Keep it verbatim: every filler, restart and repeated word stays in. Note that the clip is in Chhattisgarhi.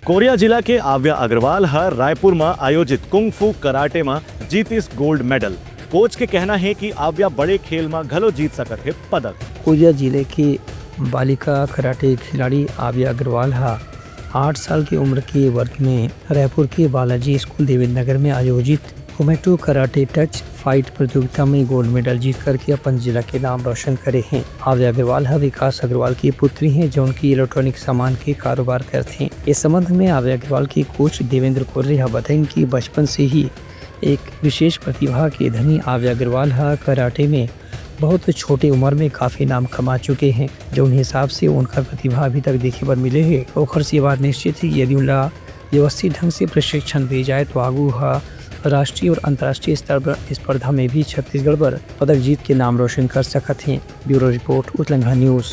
कोरिया जिला के आव्या अग्रवाल ह रायपुर म आयोजित कुंग फू कराटे म जीतिस गोल्ड मेडल। कोच के कहना हे कि आव्या बड़े खेल म घलो जीत सकत हे पदक। कोरिया जिले के बालिका कराटे खिलाड़ी आव्या अग्रवाल ह आठ साल की उम्र के वर्ग में रायपुर के बालाजी स्कूल देवेंद्र नगर में आयोजित कुमेटो कराटे टच फाइट प्रतियोगिता में गोल्ड मेडल जीत करके अपन जिला के नाम रोशन करे हैं। आव्या अग्रवाल ह विकास अग्रवाल की पुत्री हैं, जो उनकी इलेक्ट्रॉनिक सामान के कारोबार करते हैं। इस संबंध में आव्या अग्रवाल की कोच देवेंद्र कोर्रे ह बताइन कि बचपन से ही एक विशेष प्रतिभा के धनी आव्या अग्रवाल ह कराटे में बहुत छोटे उम्र में काफी नाम कमा चुके हैं। जो हिसाब से उनकर प्रतिभा अभी तक देखे बर मिले हे, ओखर से ये बात निश्चित हे कि यदि उनला व्यवस्थित ढंग से प्रशिक्षण दे जाए, तो आगू ह राष्ट्रीय और अंतर्राष्ट्रीय स्तर पर स्पर्धा में भी छत्तीसगढ़ बर पदक जीत के नाम रोशन कर सकत हैं। Bureau report, Utlangha news.